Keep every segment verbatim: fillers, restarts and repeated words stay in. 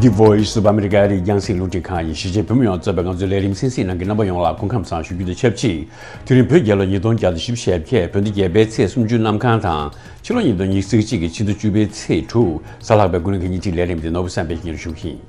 The Voice of America རིགས་རྒྱང་སྲིང་རླུང་འཕྲིན་ཁང་ཡིན། གཞིས་བྱེས་བོད་མི་ཡོངས་གཙོས་པའི་ང་ཚོའི་ལས་རིམ་གསན་གཟིགས་གནང་མཁན་རྣམ་པ་ཡོངས་ལ་སྐུ་ཁམས་བཟང་ཞུ་རྒྱུ་དང་ཆབས་ཅིག་དེ་རིང་བོད་རྒྱལ་ལོ་ཉིས་སྟོང་བརྒྱ་དང་བཞི་བཅུ་ཞེ་བརྒྱད། བོད་ཟླ་བརྒྱད་པའི་ཚེས་སུམ་ཅུ་གནམ་གང་དང་། ཕྱི་ལོ་ཉིས་སྟོང་ཉི་ཤུ་རྩ་གཅིག་གི་ཕྱི་ཟླ་བཅུ་པའི་ཚེས་དྲུག་གཟའ་ལྷག་པའི་དགུན་ལོའི་ཁ་ཉིན་གཅིག་ལས་རིམ་འདི་ནོར་བུ་བསམ་འཕེལ་གྱིས་སྙན་སྒྲོན་ཞུ་གི་ཡིན།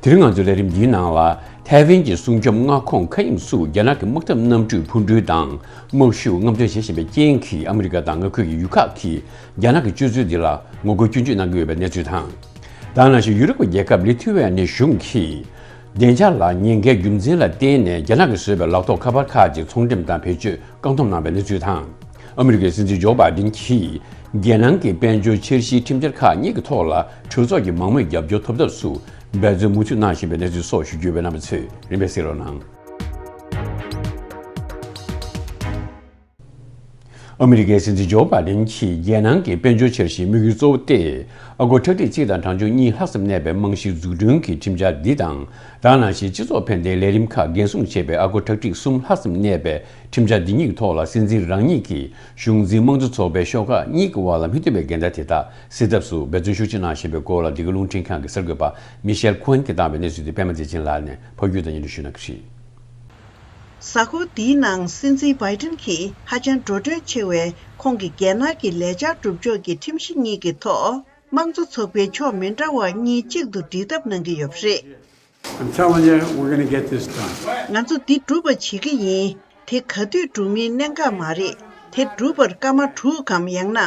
དེ་རིང་ང་ཚོའི་ལས་རིམ་འདིའི་ནང་ལ། ཐའེ་ཝན་གྱི་སྲུང་སྐྱོབ་མངའ་ཁོངས་མཁའ་དབྱིངས་སུ་རྒྱ་ནག་གི་དམག་འཐབ་གནམ་གྲུས་འཕུར་འགྲུལ་དང་དམག་ཤུགས་རྔམ་སྟོན་བྱེད་བཞིན་པའི་རྐྱེན་གྱིས། ཨ་མི་རི་ཀ་དང་མངའ་ཁུལ་གྱི་ཡུལ་ཁག་གིས་རྒྱ་ནག་གི་སྤྱོད་ཚུལ་འདི་ལ་ངོ་རྒོལ་སྐྱོན་བརྗོད་གནང་གི་ཡོད་པའི་གནས་ཚུལ་དང་། ད་ག་ནང་བཞིན་ཡུ་རོབ་ཀྱི་རྒྱལ་ཁབ་ལི་ཐི་ཝེ་ནི་གཞུང་གིས་བདེ་འཇགས་ལ་ཉེན་ཁའི་རྒྱུ་མཚན་ལ་བརྟེན་ནས་རྒྱ་ནག་གིས་བཟོས་པའི་ལག་ཐོགས་ཁ་པར་ཁག་ཅིག་ཚོང་འགྲེམས་དང་བེད་སྤྱོད་བཀག་སྡོམ་གནང་བའི་གནས་ཚུལ་དང་། ཨ་མི་རི་ཀའི་སྲིད་འཛིན་ཇོ་བྷའི་ཌེན་གྱིས་རྒྱལ་ནང་གི་དཔལ་འབྱོར་འཆར་གཞིའི་ཁྲིམས་འཆར་ཁག་གཉིས་ཀྱི་ཐོག་ལ་གྲོས་ཚོགས་ཀྱི་མང་མོས་རྒྱབ་སྐྱོར་ཐོབ་ཐབས་སུ་འབད་བརྩོན་མུ་མཐུད་གནང་བཞིན་པའི་གནས་ཚུལ་སོགས་ཞུ་རྒྱུ་ཡོད་པས། རྣམ་པ་ཚོས་རིམ་པས་གཟིགས་རོགས་གནང་། ཨ་མི་རི་ཀའི་སྲིད་འཛིན་ཇོ་བྷའི་ཌེན་གྱིས་རྒྱལ་ནང་གི་དཔལ་འབྱོར་འཆར་གཞིའི་དམིགས་ཡུལ་གཙོ་བོ་སྟེ། ཨ་སྒོར་ཁྲག་ཁྲིག་གཅིག་དང་གྲངས་ཆུང་གཉིས་ལྷག་ཙམ་གནས་པའི་རྨང་གཞི་འཛུགས་སྐྲུན་གྱི་ཁྲིམས་འཆར་འདི་དང་། ད་ག་ནང་བཞིན་སྤྱི་ཚོགས་ཕན་བདེའི་ལས་རིམ་ཁག་འགན་སྲུང་བྱེད་པའི་ཨ་སྒོར་ཁྲག་ཁྲིག་གསུམ་ལྷག་ཙམ་གནས་པའི་ཁྲིམས་འཆར་འདི་གཉིས་ཀྱི་ཐོག་ལ། སྲིད་འཛིན་རང་ཉིད་ཀྱིས་གཞུང་འཛིན་དམངས་གཙོ་ཚོགས་པའི་ཤོག་ཁག་གཉིས་ཀྱི་དབར་ལ་མི་མཐུན་པའི་འགལ་ཟླ་དེ་དག་སེལ་ཐབས་སུ་འབད་བརྩོན་ཤུགས་ཆེ་གནང་བཞིན་པའི་སྐོར་ལ། འདི་ག་རླུང་འཕྲིན་ཁང་གི་གསར་འགོད་པ་མི་ཤེལ་ཁོ་ཨན་གྱིས་བཏང་བའི་གནས་ཚུལ་དེ་པད་མ་མཛེས་ཆེན་ལགས་ནས་ཕབ་སྒྱུར་དང་སྙན་སྒྲོན་ཞུ་གནང་གི་རེད། གཟའ་འཁོར་འདིའི་ནང་སྲིད་འཛིན་བྷའི་ཏིན་གྱིས་ཧ་ཅང་འགྲོ་གྲོན་ཆེ་བའི་ཁོང་གི་རྒྱལ་ནང་གི་ལས་འཆར་སྒྲུབ་ཕྱོགས་ཀྱི་ཁྲིམས་གཞི་གཉིས་ཀྱི་ཐོག་དམངས་གཙོ་ཚོགས་པའི་ཕྱོགས་མི་འདྲ་བ་གཉིས་གཅིག་ཏུ་སྒྲིལ་ཐབས་གནང་གི་ཡོད་པ་རེད། I'm telling you, we're gonna get this done. ང་ཚོ་འདི་སྒྲུབ་པ་བྱེད་ཀྱི་ཡིན། དེ་ག་དུས་སྒྲུབ་མིན་གནད་འགག་མ་རེད། དེ་སྒྲུབ་པར་སྐར་མ་དྲུག་གམ་ཡང་ན་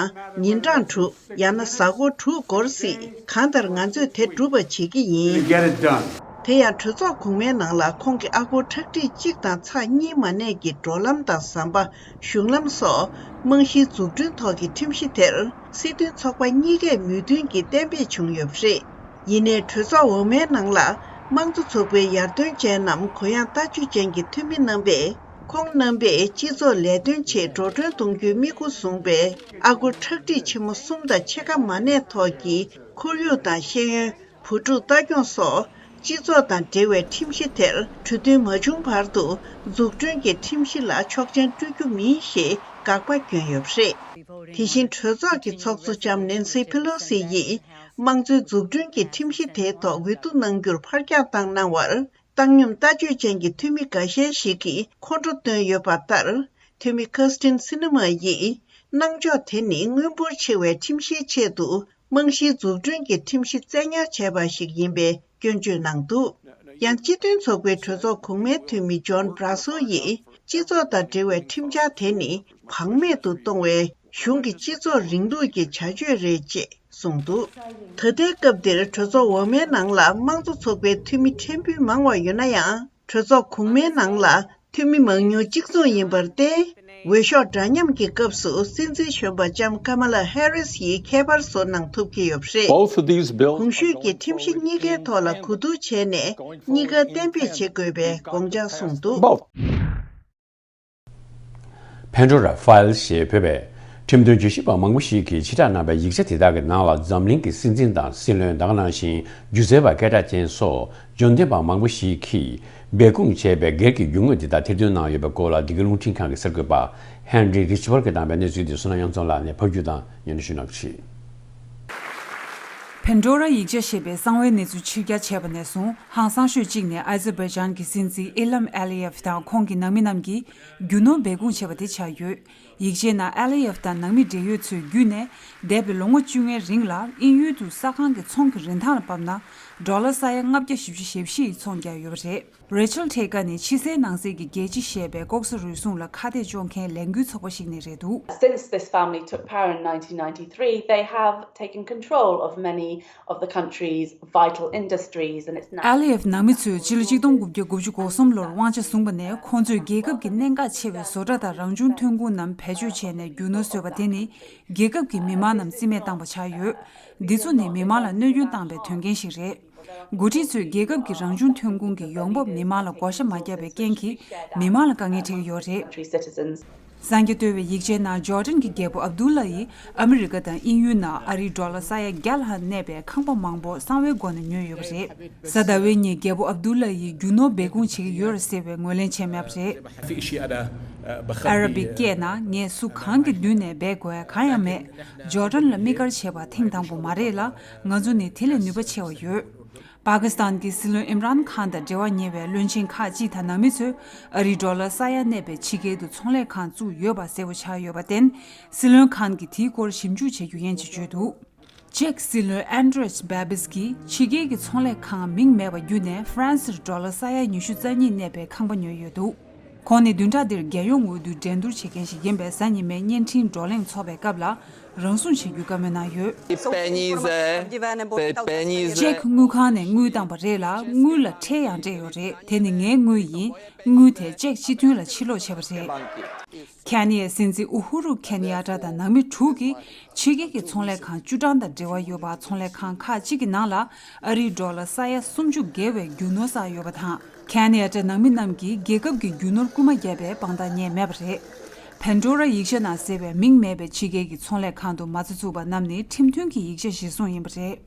ཉིན་གྲངས་དྲུག་ཡང་ན་གཟའ་འཁོར་དྲུག་འགོར་སྲིད། གང་ལྟར་ང་ཚོས་དེ་སྒྲུབ་པ་བྱེད་ཀྱི་ཡིན། We're gonna get it done. དེ་ཡང་གྲོས་ཚོགས་གོང་མའི་ནང་ལ་ཁོང་གི་ཨ་སྒོར་ཁྲག་ཁྲིག་གཅིག་དང་ཚེག་གཉིས་མ་གནས་ཀྱི་འགྲོ་ལམ་དང་ཟམ་པ། གཞུང་ལམ་སོགས་རྨང་གཞིའི་འཛུགས་སྐྲུན་ཐོག་གི་ཁྲིམས་གཞི་དེར་སྲིད་དོན་ཚོགས་པ་གཉིས་ཀས་མོས་མཐུན་གྱིས་གཏན་འབེབས་བྱུང་ཡོད་པ་རེད། ཡིན་ནའི་གྲོས་ཚོགས་འོག་མའི་ནང་ལ་དམངས་གཙོ་ཚོགས་པའི་ཡར་ཐོན་ཅན་ནམ་གུ་ཡངས་ལྟ་སྤྱོད་ཅན་གྱི་འཐུས་མི་རྣམ་པས། ཁོང་རྣམ་པས་སྤྱི་ཚོགས་ལས་དོན་ཆེད་འགྲོ་གྲོན་གཏོང་རྒྱུའི་དམིགས་སྒོ་བཟུང་བའི་ཨ་སྒོར་ཁྲག་ཁྲིག་ཆེན་མོ་གསུམ་དང་ཕྱེད་ཀ་མ་གནས་ཐོག་གི་ཁོར་ཡུག་དང་ཤེས་ཡོན། བུ་ཕྲུག་ལྟ་སྐྱོང་སོགས་སྤྱི་ཚོགས་དང་འབྲེལ་བའི་ཁྲིམས་གཞི་དེར་གྲོས་མཐུན་མ་བྱུང་བར་དུ་འཛུགས་སྐྲུན་གྱི་ཁྲིམས་གཞི་ལ་ཆོག་མཆན་སྤྲོད་རྒྱུ་མིན་ཞེས་དགག་པ་བསྐྱོན་ཡོད་པ་རེད། དེ་བཞིན་གྲོས་ཚོགས་ཀྱི་ཚོགས་གཙོ་ལྕམ་ནེན་སི་ཕི་ལོ་སི་ཡིས་དམངས་གཙོའི་འཛུགས་སྐྲུན་གྱི་ཁྲིམས་གཞི་དེའི་ཐོག་འོས་བསྡུ་གནང་རྒྱུར་ཕར་འགྱངས་བཏང་གནང་བར། བཏང་སྙོམས་ལྟ་སྤྱོད་ཅན་གྱི་འཐུས་མི་འགའ་ཤས་ཤིག་གིས་ཁོང་ཁྲོ་བཏོན་ཡོད་པ་ལྟར། འཐུས་མི་ཁིར་སྟིན་སི་ནི་མ་ཡིས་གནང་ཕྱོགས་དེ་ནི་དངུལ་འབོར་ཆེ་བའི་ཁྲིམས་གཞིའི་ཆེད་དུ་རྨང་གཞིའི་འཛུགས་སྐྲུན་གྱི་ཁྲིམས་གཞི་བཙན་ཉར་བྱས་པ་ཞིག་ཡིན་པའི་སྐྱོན་བརྗོད་གནང་འདུག་ཡང་སྤྱི་མཐུན་ཚོགས་པའི་གྲོས་ཚོགས་གོང་མའི་འཐུས་མི་ཇོན་བྷ་ར་སོ་ཡིས་སྤྱི་ཚོགས་དང་འབྲེལ་བའི་ཁྲིམས་འཆར་དེ་ནི་བག་མེད་དུ་གཏོང་བའི་གཞུང་གི་སྤྱི་ཚོགས་རིང་ལུགས་ཀྱི་བྱ་སྤྱོད་རེད་ཅེས་གསུངས་འདུག་ད་ལྟའི་སྐབས་འདིར་གྲོས་ཚོགས་འོག་མའི་ནང་ལ་དམངས་གཙོ་ཚོགས་པའི་འཐུས་མི་ཕྲན་བུ་མང་བ་ཡོད་ན་ཡང་། གྲོས་ཚོགས་གོང་མའི་ནང་ལ་འཐུས་མི་མང་ཉུང་གཅིག་མཚུངས་ཡིན་པར་བརྟེན། འོས་ཤོག་འདྲ་མཉམ་གྱི་སྐབས་སུ་སྲིད་འཛིན་གཞོན་པ་ལྕམ་ཀ་མ་ལ་ཧེ་རིས་ཡིས་ཁྱད་པར་བཟོ་གནང་ཐུབ་ཀྱི་ཡོད་པ་རེད། Both of these bills གོང་ཞུས་ཀྱི་ཁྲིམས་གཞི་གཉིས་ཀའི་ཐོག་ལ་གོ་བསྡུར་བྱས་ནས་གཉིས་ཀ་གཏན་འབེབས་བྱེད་དགོས་པའི་དགོངས་འཆར་གསུངས་འདུག Both. Pandora Files ཞེས་འབོད་པའི་ཁྲིམས་དོན་བརྗོད་གཞི་པ་མང་པོ་ཞིག་གིས་ཕྱིར་བསྒྲགས་གནང་བའི་ཡིག་ཆ་དེ་དག་གི་ནང་ལ། འཛམ་གླིང་གི་སྲིད་འཛིན་དང་སྲིད་བློན། ད་ག་ནང་བཞིན་སྒྱུ་རྩལ་བ་སྐད་གྲགས་ཅན་སོགས་འབྱོར་ལྡན་པ་མང་པོ་ཞིག་གིས་སྦས་སྐུང་བྱས་པའི་སྒེར་གྱི་རྒྱུ་དངོས་དེ་དག་ཐེར་འདོན་གནང་ཡོད་པའི་སྐོར་ལ། འདི་ག་རླུང་འཕྲིན་ཁང་གི་གསར་འགོད་པ་ཧན་རི་རི་ཆི་པར་གྱིས་བཏང་བའི་གནས་ཚུལ་དེ་བསོད་ནམས་དབྱངས་འཛོམས་ལགས་ནས་ཕབ་སྒྱུར་དང་སྙན་སྒྲོན་ཞུ་གནང་གི་རེད། Pandora ཡིག་ཆ་ཞེས་པའི་གསང་བའི་གནས་ཚུལ་ཕྱིར་བསྒྱུར་བྱས་པ་ནས་བཟུང་། ཧང་སང་ཤོས་གཅིག་ནས་ཨ་ཛར་བྷའི་ཇན་གྱི་སྲིད་འཛིན་ཨི་ལམ་ཨ་ལི་ཡེབ་དང་ཁོང་གི་ནང་མི་རྣམས་ཀྱིས་རྒྱུ་ནོར་སྦས་སྐུང་བྱས་པ་དེ་ཆགས་ཡོད། ཡིག་ཆའི་ནང་ཨ་ལི་ཡེབ་དང་ནང་མི་འབྲེལ་ཡོད་ཚོས་བརྒྱུད་ནས། འདས་པའི་ལོ་ངོ་བཅོ་ལྔའི་རིང་ལ་དབྱིན་ཡུལ་དུ་ས་ཁང་གི་ཚོང་གི་རིན་ཐང་ལ་བབས་ན། ཌོ་ལར་ས་ཡ་ལྔ་བརྒྱ་བཞི་བཅུ་ཞེ་བཞི་ཡི་ཚོང་རྒྱག་ཡོད་པ་རེད། རེ་ཆལ་ཐེ་ཀ་ནི་ཕྱི་གསལ་ནང་གསལ་གྱི་རྒྱལ་སྤྱི་ཞེས་པའི་ལྐོག་ཟ་རུལ་སུངས་ལ་ཁ་གཏད་གཅོག་མཁན་ལས་འགུལ་ཚོགས་པ་ཞིག་ནས་རེད་འདུག Since this family took power in nineteen ninety-three, they have taken control of many of the country's vital industries, and it's now ཨ་ལི་ཡེབ་ནང་མི་ཚོས་ཕྱི་ལོ་ཆིག་སྟོང་དགུ་བརྒྱ་དགུ་བཅུ་གོ་གསུམ་ལོར་དབང་ཆ་བཟུང་བ་ནས། ཁོང་ཚོས་རྒྱལ་ཁབ་ཀྱི་གནད་འགག་ཆེ་བའི་བཟོ་གྲྭ་དང་རང་བྱུང་ཐོན་ཁུངས་རྣམས་བེད་སྤྱོད་བྱས་ནས་རྒྱུ་ནོར་བཟོས་པ་དེ་ནི། རྒྱལ་ཁབ་ཀྱི་མི་མང་རྣམས་རྩིས་མེད་བཏང་བ་ཆགས་ཡོད། འདི་ཚོ་ནི་མི་མང་ལ་གནོད་སྐྱོན་བཏང་བའི་དོན་རྐྱེན་ཞིག་རེད། འགོ་ཁྲིད་ཚོས་རྒྱལ་ཁབ་ཀྱི་རང་བྱུང་ཐོན་ཁུངས་ཀྱི་ཡོང་འབབ་མི་མང་ལ་བགོ་བཤའ་མ་བརྒྱབ་པའི་རྐྱེན་གྱིས། མི་མང་ལ་དཀའ་ངལ་འཕྲད་ཀྱི་ཡོད་རེད། Country citizens. གསར་རྒྱག་བརྡ་བའི་ཡིག་ཆའི་ནང་ཇོར་ཌན་གྱི་རྒྱལ་པོ་ཨབ་དུལ་ལ་ཡིས་ཨ་མི་རི་ཀ་དང་དབྱིན་ཡུལ་ནང་ཨ་རིའི་ཌོ་ལར་ས་ཡ་བརྒྱ་ལྷག་གནས་པའི་ཁང་པ་མང་པོ་གསང་བའི་སྒོ་ནས་ཉོས་ཡོད་པ་རེད། གཟའ་ཟླ་བའི་ཉིན་རྒྱལ་པོ་ཨབ་དུལ་ལ་ཡིས་རྒྱུ་ནོར་སྦས་སྐུང་བྱེད་ཀྱི་ཡོད་ཟེར་བའི་ངོས་ལེན་བྱས་མེད་པ་རེད། ཨ་ར་བིག་སྐད་ནང་ངས་སུ་གང་གི་མདུན་ནས་འབད་དགོས་གང་ཡང་མེད། ཇོར་ཌན་ལ་དམིགས་བཀར་བྱས་པ་ཐེངས་དང་པོ་མ་རེད་ལ། ང་ཚོ་ནི་དེ་ལས་ནུས་པ་ཆེ་བ་ཡོད། པ་ཀི་སི་ཐན་གྱི་སྲིད་བློན་ཨིམ་རཱན་ཁཱན་དང་འབྲེལ་བ་ཉེ་བའི་བློན་ཆེན་ཁག་ཅིག་དང་ནང་མི་ཚོས་ཨ་རིའི་ཌོ་ལར་ས་ཡ་གནས་པའི་ཕྱི་རྒྱལ་དུ་ཚོང་ལས་ཁང་བཙུགས་ཡོད་པ་གསལ་པོ་ཆགས་ཡོད་པར་བརྟེན། སྲིད་བློན་ཁཱན་གྱིས་དེའི་སྐོར་ཞིབ་འཇུག་བྱེད་རྒྱུ་ཡིན་ཅེས་བརྗོད་འདུག་ཅེཀ་སྲིད་བློན་ཨན་ཌྲེས་བྷེ་བིས་ཀྱིས་ཕྱི་རྒྱལ་གྱི་ཚོང་ལས་ཁང་མིང་མེད་པ་བརྒྱུད་ནས་ཧྥ་རན་སིར་ཌོ་ལར་ས་ཡ་ཉི་ཤུ་རྩ་གཉིས་གནས་པའི་ཁང་པ་ཉོས་ཡོད་འདུག་ཁོང་ནི་བདུན་ཕྲག་འདིར་རྒྱལ་ཡོངས་འོས་བསྡུའི་འགྲན་བསྡུར་བྱེད་མཁན་ཞིག་ཡིན་པས། གཟའ་ཉི་མའི་བརྙན་འཕྲིན་བགྲོ་གླེང་ཚོགས་པའི་སྐབས་ལ་རང་སྲུང་བྱེད་རྒྱུའི་བཀའ་མོལ་གནང་ཡོད། Peñis, Peñis. ཅེཀ་དངུལ་ཁང་ནས་དངུལ་བཏང་པ་རེད་ལ། དངུལ་ལ་ཁྲལ་ཡང་སྤྲད་ཡོད་རེད། དེ་ནི་ངའི་དངུལ་ཡིན། དངུལ་དེ་ཅེཀ་སྤྱི་མཐུན་ལ་ཕྱིར་སློག་བྱས་པ་རེད། ཁེ་ནི་ཡའི་སྲིད་འཛིན་ཨུ་ཧུ་རུ་ཁེ་ནི་ཡ་ཏྲ་དང་ནང་མི་དྲུག་གིས་ཕྱི་རྒྱལ་གྱི་ཚོང་ལས་ཁང་བཅུ་གྲངས་དང་འབྲེལ་བ་ཡོད་པ། ཚོང་ལས་ཁང་ཁག་ཅིག་གི་ནང་ལ་ཨ་རིའི་ཌོ་ལར་ས་ཡ་སུམ་ཅུ་བརྒལ་བའི་རྒྱུ་ནོར་བསགས་ཡོད་པ་དང་། ཁེ་ནི་ཡ་ཏྲའི་ནང་མི་རྣམས་ཀྱིས་རྒྱལ་ཁབ་ཀྱི་རྒྱུ་ནོར་རྐུན་མ་བརྒྱབ་པའི་དཔང་རྟགས་རྙེད་མེད་པ་རེད། ཕན་ཌོ་ར་ཡིག་ཆ་ནང་གསལ་བའི་མིང་མེད་པའི་ཕྱི་རྒྱལ་གྱི་ཚོང་ལས་ཁང་དུ་མ་རྩ་བཙུགས་པ་རྣམས་ནི་ཁྲིམས་མཐུན་གྱི་ཡིག་ཆ་གཞིར་བཟུང་ཡིན་པ་རེད།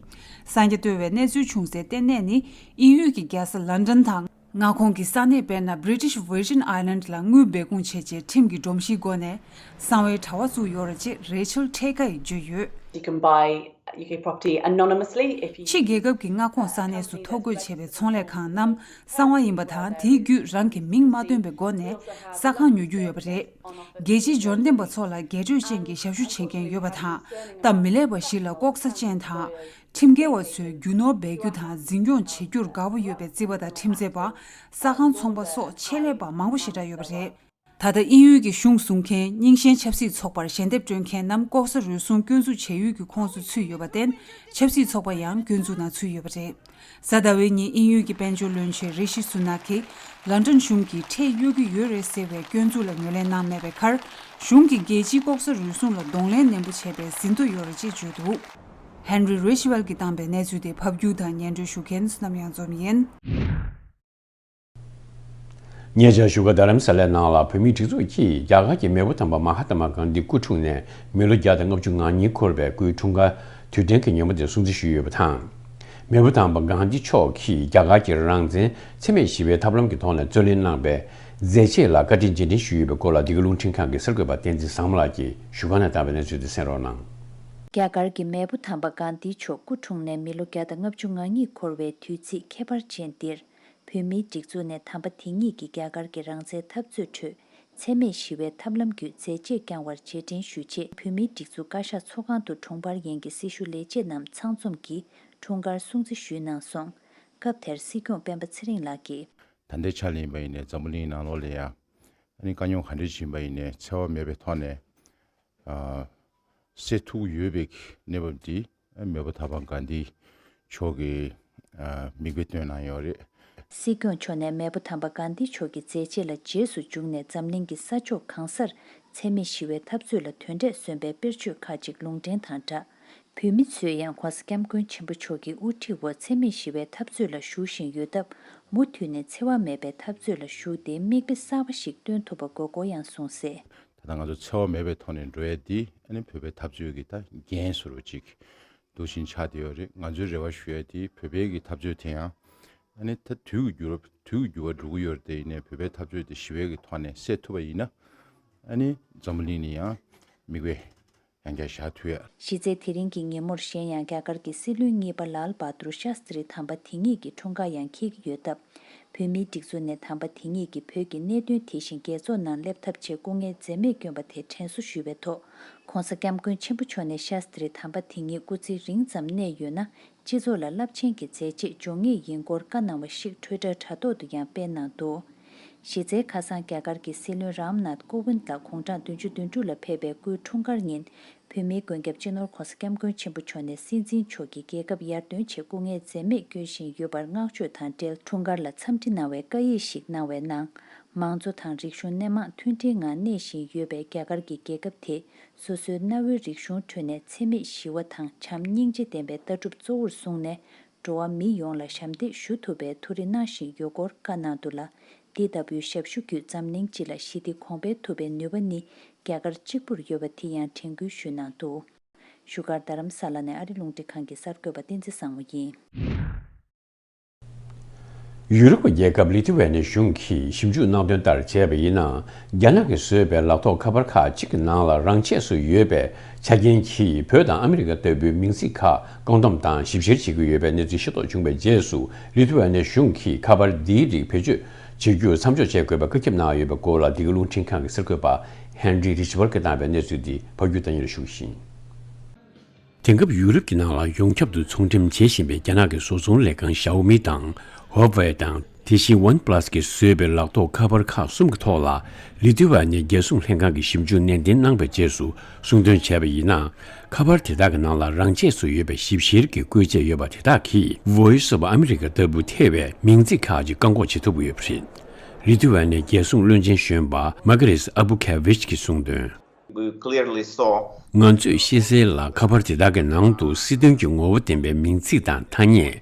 གསར་འགྱུར་བཏོན་པའི་གནས་ཚུལ་བྱུང་སའི་ལྟེ་གནས་ནི་དབྱིན་ཡུལ་གྱི་རྒྱལ་ས་ལན་ཌན་དང་། མངའ་ཁོངས་ཀྱི་ས་གནས་དཔེར་ན་British Virgin Island ལ་དངུལ་སྦས་སྐུང་བྱས་རྗེས་ཁྲིམས་ཀྱི་སྒྲོམ་གཞིའི་སྒོ་ནས་གསང་བའི་དྲ་བ་བཙུགས་ཡོད་རེད་ཅེས་རེ་ཆལ་ཁྲེ་ཀ་ཡིས་བརྗོད་ཡོད། You can buy U K property anonymously if you ཕྱི་རྒྱལ་ཁབ་ཀྱི་མངའ་ཁོངས་ས་གནས་སུ་ཐོ་འགོད་བྱས་པའི་ཚོང་ལས་ཁང་རྣམས་གསང་བ་ཡིན་པ་དང་། དེའི་བརྒྱུད་རང་གི་མིང་མ་བཏོན་པའི་སྒོ་ནས་ས་ཁང་ཉོ་རྒྱུ་ཡོད་པ་རེད། རྒྱལ་སྤྱིའི་འབྱོར་ལྡན་པ་ཚོ་ལ་རྒྱས་སྤྲོས་ཅན་གྱི་ཞབས་ཞུ་བྱེད་མཁན་ཡོད་པ་དང་། སྟབས་མི་ལེགས་པ་ཞིག་ལ་ལྐོག་ཟ་ཅན་དང་། ཁྲིམས་འགལ་བ་ཚོས་རྒྱུ་ནོར་སྦས་རྒྱུ་དང་འཛིན་སྐྱོང་བྱེད་རྒྱུར་དགའ་པོ་ཡོད་པའི་རྩིས་པ་དང་ཁྲིམས་རྩོད་པ། ས་ཁང་ཚོང་པ་སོགས་ཆེད་ལས་པ་མང་པོ་ཞེ་དྲག་ཡོད་པ་རེད། ད་ལྟ་དབྱིན་ཡུལ་གྱི་གཞུང་བཟུང་མཁན། རྙིང་ཞེན་ཆབ་སྲིད་ཚོགས་པར་ཞལ་འདེབས་སྤྲོད་མཁན་རྣམས་ལྐོག་ཟ་རུལ་སུངས་སྐྱོན་འཛུགས་བྱ་ཡུལ་གྱི་ཁོངས་སུ་ཚུད་ཡོད་པར་བརྟེན། ཆབ་སྲིད་ཚོགས་པ་ཡང་སྐྱོན་འཛུགས་ནང་ཚུད་ཡོད་པ་རེད། གཟའ་ཟླ་བའི་ཉིན་དབྱིན་ཡུལ་གྱི་དཔལ་འབྱོར་བློན་ཆེན་རི་ཤི་སུ་ནག་གིས་ལན་ཀྲན་གཞུང་གིས་ཁྲལ་གཡོལ་གྱི་ཡོད་རེད་ཟེར་བའི་སྐྱོན་འཛུགས་ལ་ངོས་ལེན་གནང་མེད་པའི་ཁར། གཞུང་གིས་རྒྱལ་སྤྱིའི་ལྐོག་ཟ་རུལ་སུངས་ལ་གདོང་ལེན་ནན་པོ་བྱས་པའི་ཟིན་ཐོ་ཡོད་རེད་ཅེས་བརྗོད་འདུག་ཧན་རི་རེ་ཤི་ཝལ་གྱིས་བཏང་པའི་གནས་ཚུལ་དེ་ཕབ་སྒྱུར་དང་སྙན་སྒྲོན་ཞུ་མཁན་བསོད་ནམས་གཡང་འཛོམས་ཡིན། ཉེ་ཆར་བཞུགས་སྒར་རྡ་རམ་ས་ལའི་ནང་ལ་བོད་མིའི་སྒྲིག་འཛུགས་ཀྱིས་རྒྱ་གར་གྱི་མེས་པོ་དམ་པ་མ་ཧཱ་ཏ་མ་གྷན་དྷིའི་སྐུ་འཁྲུངས་ནས་མི་ལོ་བརྒྱ་དང་ལྔ་བཅུ་ང་གཉིས་འཁོར་བའི་སྐུའི་འཁྲུངས་སྐར་དུས་དྲན་གྱི་ཉིན་མོ་དེ་སྲུང་བརྩི་ཞུས་ཡོད་པ་དང་། མེས་པོ་དམ་པ་གྷན་དྷི་མཆོག་གིས་རྒྱ་གར་གྱི་རང་བཙན་འཚེ་མེད་ཞི་བའི་ཐབས་ལམ་གྱི་ཐོག་ནས་རྩོད་ལེན་གནང་པའི་མཛད་རྗེས་ལ་བཀའ་དྲིན་རྗེས་དྲན་ཞུས་ཡོད་པའི་སྐོར་ལ། འདི་ག་རླུང་འཕྲིན་ཁང་གི་གསར་འགོད་པ་བསྟན་འཛིན་བཟང་མོ་ལགས་ཀྱིས་བཞུགས་སྒར་ནས་བཏང་བའི་གནས་ཚུལ་དེ་གསན་རོགས་གནང་། རྒྱ་གར་གྱི་མེས་པོ་དམ་པ་གྷན་དྷི་མཆོག་སྐུ་འཁྲུངས་ནས་མི་ལོ་བརྒྱ་དང་ལྔ་བཅུ་ང་གཉིས་འཁོར་བའི་དུས་ཚིགས་ཁྱད་པར་ཅན་འདིར། བོད་མིའི་སྒྲིག་འཛུགས་ནས་དམ་པ་དེ་ཉིད་ཀྱི་རྒྱ་གར་གྱི་རང་བཙན་འཐབ་རྩོད་ཁྲོད་འཚེ་མེད་ཞི་བའི་ཐབས་ལམ་བརྒྱུད་མཛད་རྗེས་བསྐྱངས་པར་རྗེས་དྲན་ཞུ་ཆེད། བོད་མིའི་སྒྲིག་འཛུགས་བཀའ་ཤག་ཚོགས་ཁང་དུ་དྲུང་འཕར་ཡན་གྱི་སྲི་ཞུ་ལས་བྱེད་རྣམས་ཚང་འཛོམས་ཀྱིས་འཁྲུངས་སྐར་སྲུང་བརྩི་ཞུས་གནང་སོང་། སྐབས་དེར་སྲིད་སྐྱོང་སྤེན་པ་ཚེ་རིང་ལགས་ཀྱིས། ད་ལྟའི་ཆ་ལ་ཡིན་པ་ཡིན་ནའི་འཛམ་བུ་གླིང་ནང་ལོགས་ལ་ཡང་ཨ་ནི་དཀའ་རྙོག་ག་འདྲ་ཞིག་ཡིན་པ་ཡིན་ནའི་འཚེ་བ་མེད་པའི་ཐོག་ནས་ཨ་སེལ་ཐུབ་ཡོད་པའི་གནས་བབ་འདི་མེས་པོ་དམ་པ་གྷན་དྷི་མཆོག་གི་ཨ་མིག་དཔེ་སྟོན་གནང་ཡོད་རེད། སྲིད་སྐྱོང་མཆོག་ནས་མེས་པོ་དམ་པ་གྷན་དྷི་མཆོག་གི་མཛད་རྗེས་ལ་རྗེས་སུ་འཇུག་ནས་འཛམ་གླིང་གི་ས་ཕྱོགས་གང་སར་འཚེ་མེད་ཞི་བའི་འཐབ་རྩོད་ལ་དོན་འབྲས་སོན་པའི་དཔེར་བརྗོད་ཁག་ཅིག་ལུང་འདྲེན་དང་སྦྲགས། བོད་མི་ཚོས་ཡང་༧གོང་ས་༧སྐྱབས་མགོན་ཆེན་པོ་མཆོག་གི་དབུ་ཁྲིད་འོག་འཚེ་མེད་ཞི་བའི་འཐབ་རྩོད་ལ་ཞུགས་བཞིན་ཡོད་སྟབས། མུ་མཐུད་ནས་འཚེ་བ་མེད་པའི་འཐབ་རྩོད་ལ་ཞུགས་ཏེ་མིག་དཔེ་གསར་པ་ཞིག་སྟོན་ཐུབ་པ་དགོས་སྐོར་ཡང་གསུངས་གསལ། ད་ལྟ་ང་ཚོ་འཚེ་བ་མེད་པའི་ཐོག་ནས་འགྲོ་ཡ་འདི་ཨ་ནི་བོད་པའི་འཐབ་རྩོད་ཀྱི་ད་འགན་བཟོ་འདྲ་ཅིག་འདུག་བཞིན་ཆགས་བསྡད་ཡོད་རེད། ང་ཚོའི་རེ་བ་ཞུ་ཡ་འདི་བོད་པའི་གི་འཐབ་རྩོད་དེ་ཡང་ཨ་ནི་ད་དུས་ཀྱི་འགྱུར་བ་དུས་ཀྱི་འགྱུར་བ་འགྲོ་གི་ཡོད་རེད། དེ་ཡིན་ནའི་བོད་པའི་འཐབ་རྩོད་དེ་ཞི་བའི་གི་ཐོག་ནས་སེལ་ཐུབ་པ་ཡིན་ན་ཨ་ནི་འཛམ་བུ་གླིང་ནས་ཡང་མིག་དཔེ་ཡང་བསྐྱར་བཞག་ཐུབ་ཡ། གཞི་རྩའི་དེ་རིང་གི་ཉིན་མོར་གཞན་ཡང་རྒྱ་གར་གྱི་སྲིད་བློན་གཉིས་པ་ལཱལ་བྷ་དུར་ཤཱསྟྲི་དམ་པ་དེ་ཉིད་ཀྱི་འཁྲུངས་སྐར་ཡང་འཁེལ་གྱི་ཡོད་སྟབས། བོད་མིའི་སྒྲིག་འཛུགས་ནས་དམ་པ་དེ་ཉིད་ཀྱིས་བོད་ཀྱི་གནད་དོན་དེ་བཞིན་རྒྱལ་ཚོགས་ནང་སླེབས་ཐབས་ཆེད་སྐུ་ངལ་འཛེམས་མེད་བསྐྱོན་པ་དེ་དྲན་གསོ་ཞུས་པའི་ཐོག ༧གོང་ས་༧སྐྱབས་མགོན་ཆེན་པོ་མཆོག་ནས་ཤཱསྟྲི་དམ་པ་དེ་ཉིད་སྐུ་ཚེ་རིང་ཙམ་གནས་ཡོད་ན། སྤྱི་ཚོགས་ལ་རླབས་ཆེན་གྱི་མཛད་རྗེས་འཇོག་ངེས་ཡིན་སྐོར་བཀའ་གནང་བ་ཞིག་ཊུའི་ཊར་དྲ་ཐོག་ཏུ་ཡང་སྤེལ་གནང་འདུག་གཞི་རྩའི་ཁ་སང་རྒྱ་གར་གྱི་སྲིད་བློན་རམ་ནཱཐ་ཀོ་ཝིན་ལགས་དགུང་གྲངས་བདུན་ཅུ་དོན་དྲུག་ལ་ཕེབས་པའི་སྐུའི་འཁྲུངས་སྐར་ཉིན། བོད་མིའི་མགོན་སྐྱབས་སྤྱི་ནོར་༧གོང་ས་༧སྐྱབས་མགོན་ཆེན་པོ་མཆོག་ནས་སྲིད་འཛིན་མཆོག་གིས་རྒྱལ་ཁབ་ཡར་ཐོན་ཆེད་སྐུ་ངལ་འཛེམས་མེད་བསྐྱོན་བཞིན་ཡོད་པར་བསྔགས་བརྗོད་དང་འབྲེལ་འཁྲུངས་སྐར་ལ་འཚམས་འདྲི་གནང་བའི་བཀའ་ཡིག་ཞིག་གནང་བའི་ནང་། མང་གཙོ་དང་རིག་གཞུང་སྣེ་མང་མཐུན་སྒྲིལ་ངང་གནས་བཞིན་ཡོད་པའི་རྒྱ་གར་གྱི་རྒྱལ་ཁབ་དེ། སོ་སོའི་གནའ་བོའི་རིག་གཞུང་ཁྲོད་ནས་འཚེ་མེད་ཞི་བ་དང་བྱམས་སྙིང་རྗེ་ལྡན་པའི་ལྟ་གྲུབ་གཙོ་བོར་བཟུང་ནས། འགྲོ་བ་མི་ཡོངས་ལ་ཞབས་འདེགས་ཞུ་ཐུབ་པའི་ཐུགས་རེ་གནང་བཞིན་ཡོད་སྐོར་བཀའ་གནང་འདུག་ལ། འདི་ལྟ་བུའི་ཞབས་ཞུ་བརྒྱུད་འཛམ་གླིང་སྤྱི་ལ་ཞི་བདེ་གོང་འཕེལ་ཐུབ་པའི་ནུས་པ་ནི་རྒྱ་གར་གཅིག་པུར་ཡོད་པ་དེ་ཡང་དྲན་སྐུལ་ཞུས་གནང་འདུག་བཞུགས་སྒར་རྡ་རམ་ས་ལ་ནས་ཨ་རི་རླུང་འཕྲིན་ཁང་གི་གསར་འགོད་པ་བསྟན་འཛིན་བཟང་མོ་ཡིན། ཡུ་རོབ་རྒྱལ་ཁབ་ལི་ཐུ་ཝེ་ནི་གཞུང་གིས་ཞིབ་འཇུག་གནང་དོན་ལྟར་བྱས་པ་ཡིན་ན། རྒྱ་ནག་གིས་བཟོས་པའི་ལག་ཐོགས་ཁ་པར་ཁག་ཅིག་གི་ནང་ལ་རང་ཆས་སུ་ཡོད་པའི་ཆ་རྐྱེན་གྱིས་བོད་དང་ཨ་མི་རི་ཀ་ལྟ་བུའི་མིང་ཚིག་ཁག་བཀག་སྡོམ་དང་ཞིབ་བཤེར་བྱེད་ཀྱི་ཡོད་པའི་གནས་ཚུལ་ཤེས་རྟོགས་བྱུང་བའི་རྗེས་སུ། ལི་ཐུ་ཝེ་ནི་གཞུང་གིས་ཁ་པར་འདིའི་རིགས་བེད་སྤྱོད་བྱེད་རྒྱུ་མཚམས་འཇོག་བྱེད་དགོས་པའི་བཀའ་ཁྱབ་གནང་ཡོད་པའི་སྐོར་ལ། འདི་ག་རླུང་འཕྲིན་ཁང་གི་གསར་འགོད་པ་ཧན་རི་རི་ཆི་བར་གྱིས་བཏང་བའི་གནས་ཚུལ་འདི་ཕབ་སྒྱུར་ལྟ་ཉན་ལ་ཞུ་བཞིན། དེང་སྐབས་ཡུ་རོབ་ཀྱི་ནང་ལ་ཡོངས་ཁྱབ་ཏུ་ཚོང་འགྲེམས་བྱེད་བཞིན་པའི་རྒྱ་ནག་གི་བཟོ་ཚོང་ལས་ཁང་ཞའོ་མི་དང་ཧོ་ཝེ་དང་དེ་བཞིན་ཝན་པ་ལ་སི་གིས་བཟོས་པའི་ལག་ཐོགས་ཁ་པར་ཁག་གསུམ་གྱི་ཐོག་ལ། ལི་ཐུ་ཝེ་ནི་རྒྱལ་སྲུང་ལྷན་ཁང་གིས་ཞིབ་འཇུག་ནན་ཏན་གནང་བའི་རྗེས་སུ་གསུངས་དོན་བྱས་པ་ཡིན་ན། ཁ་པར་དེ་དག་གི་ནང་ལ་རང་ཆས་སུ་ཡོད་པའི་ཞིབ་བཤེར་གྱི་བཀོལ་ཆས་ཡོད་པ་དེ་དག་གིས་Voice of America ལྟ་བུ་ཐེ་བའི་མིང་ཚིག་ཁག་ཅིག་བཀག་འགོག་བྱེད་ཐུབ་ཀྱི་ཡོད་པ་རེད། ལི་ཐུ་ཝེ་ནི་རྒྱལ་སྲུང་བློན་ཆེན་གཞོན་པ་མ་ཀ་རིས་ཨ་བུ་ཁེ་ཝིཆ་གིས་གསུངས་དོན། We clearly saw ང་ཚོས་ཤེས་གསལ་ལ། ཁ་པར་དེ་དག་གི་ནང་དུ་སྲིད་དོན་གྱི་ངོ་བོ་ལྡན་པའི་མིང་ཚིག་དང་ཐ་སྙད།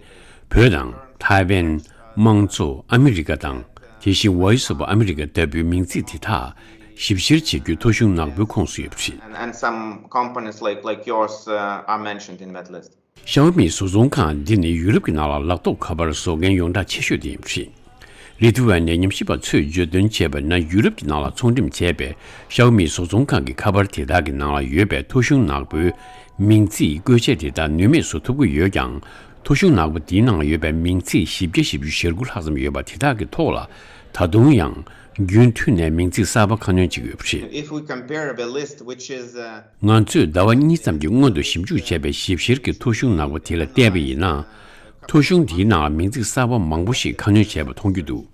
བོད་དང་། ཐའེ་ཝན། དམངས་གཙོ། ཨ་མི་རི་ཀ་དང་། དེ་བཞིན་Voice of America ལྟ་བུའི་མིང་ཚིག་དེ་དག་ཞིབ་བཤེར་བྱེད་རྒྱུ་ཐོ་གཞུང་ནག་པོའི་ཁོངས་སུ་ཡོད་པ་རེད། And, and some companies like, like yours, uh, are mentioned in that list. ཤའོ་མིའི་བཟོ་ཚོང་ཁང་འདི་ནི་ཡུ་རོབ་ཀྱི་ནང་ལ་ལག་ཐོགས་ཁ་པར་བཟོ་མཁན་ཡོངས་གྲགས་ཆེ་ཤོས་དེ་ཡིན་པ་རེད། ལི་ཐུ་ཝེ་ནི་ཉམས་ཞིབ་པ་ཚོས་བརྗོད་དོན་བྱས་པ་ན། ཡུ་རོབ་ཀྱི་ནང་ལ་ཚོང་འགྲེམས་བྱས་པའི་ཤའོ་མིའི་བཟོ་ཚོང་ཁང་གི་ཁ་པར་དེ་དག་གི་ནང་ལ་ཡོད་པའི་ཐོ་གཞུང་ནག་པོའི་མིང་ཚིག་བཀོལ་ཆས་དེ་དག་ནུས་མེད་བཟོ་ཐུབ་ཀྱི་ཡོད་ཀྱང་། ཐོ་གཞུང་ནག་པོ་དེའི་ནང་ཡོད་པའི་མིང་ཚིག་བཞི་བརྒྱ་བཞི་བཅུ་ཞེ་དགུ་ལྷག་ཙམ་ཡོད་པ་དེ་དག་གི་ཐོག་ལ་ད་དུང་ཡང་རྒྱུན་མཐུད་ནས་མིང་ཚིག་གསར་པ་ཁ་སྣོན་བྱེད་ཀྱི་ཡོད་པ་རེད། If we compare the list, which is, uh, ང་ཚོས་ཟླ་བ་གཉིས་ཙམ་གྱི་སྔོན་དུ་ཞིབ་འཇུག་བྱས་པའི་ཞིབ་བཤེར་གྱི་ཐོ་གཞུང་ནག་པོ་དེ་ལ་བལྟས་པ་ཡིན་ན། ཐོ་གཞུང་དེའི་ནང་མིང་ཚིག་གསར་པ་མང་པོ་ཞིག་ཁ་སྣོན་བྱས་པ་མཐོང་རྒྱུ་འདུག་